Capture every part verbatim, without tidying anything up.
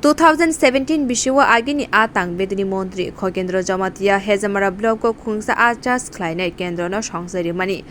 Two thousand seventeen bisio agini a tang bedini montri Khokendra Jamatia Hejamara block o khungsa a charge khlainai kendrono songsa rimani.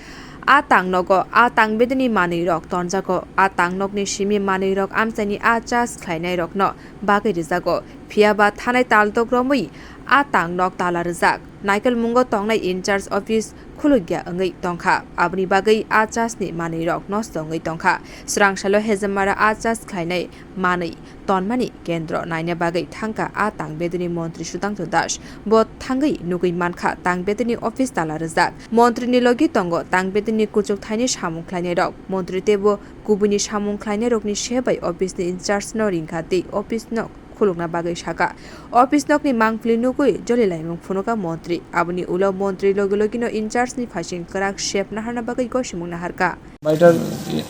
A tang nogo a tang bedini manwi rok tonjago. A tang nokni simi manwi rok amchaini a charge khlainai rokno bagwi rijago. Phiya ba thanai tal dok romwi a tang nok tala rijak. Naikel mungo tongnai in charge office khulukya wngwi tongkha. Aboni bagwi a charge ni manwi rok nosto wngwi tongkha. Srangsalo Hejamara a charge khlainai manwi tonmani kendro naina bagwi thangkha a tang bedini montri Sudangto Das. Bo thangwi nugwi mankha tang bedini office tala rijak. Montri ni logi tongo tang bedini kuchuk thaini samung khlainai rok. Montri teibo kubuni samung khlainai rokni se bai office ni in charge no ringkha tei office no khulukna bagwi saka. Office nokni mangpili nugwi jolilaimung phunuka montri. Aboni ulo montri logi logino in charge ni phaising kwrak sep naharna bagwi gosimung naharkha. এটার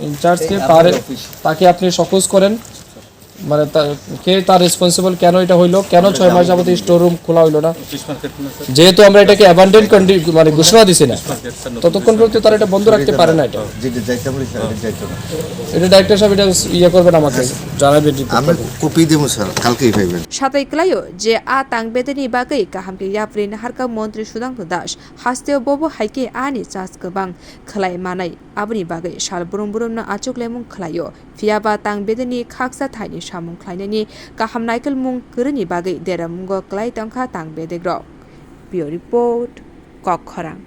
ইনচার্জকে তারে, তাকে আপনি শোকজ করেন, মানে তা-, কে তার রেসপন্সিবল, কেন এটা হইলো, কেন ছয় মাস যাবত এই স্টোর রুম খোলা হইলো না? যেহেতু আমরা এটাকে অ্যাবান্ডন কন্ডি-, মানে ঘোষণা দিছি না, ততক্ষণ পর্যন্ত তারা এটা বন্ধ রাখতে পারে না। এটা যেটা যাইতে বলি, সেটা যাইতো না। এটা ডাইরেক্টর সাহেব এটা ইয়ে করবেন, আমাকে জানাবেন রিপোর্ট আমি করবেন। কপি দেবো স্যার, কালকেই পাইবেন। Satai kwlaio je a tang bedini bagwi kaham khe yapri naharkha montri Sudangto Das. Hasteo bobo hai khe ani charge kwbang khlai manai. Aboni bagwi sal brum brumno achuklemung khlaio. Phiya ba tang bedini khaksa thaini samung khlainani kaham naikolmung kwrwini bagwi deramungo kwlai tongkha tang bedegrok. Bureau Report, Kokkhorang.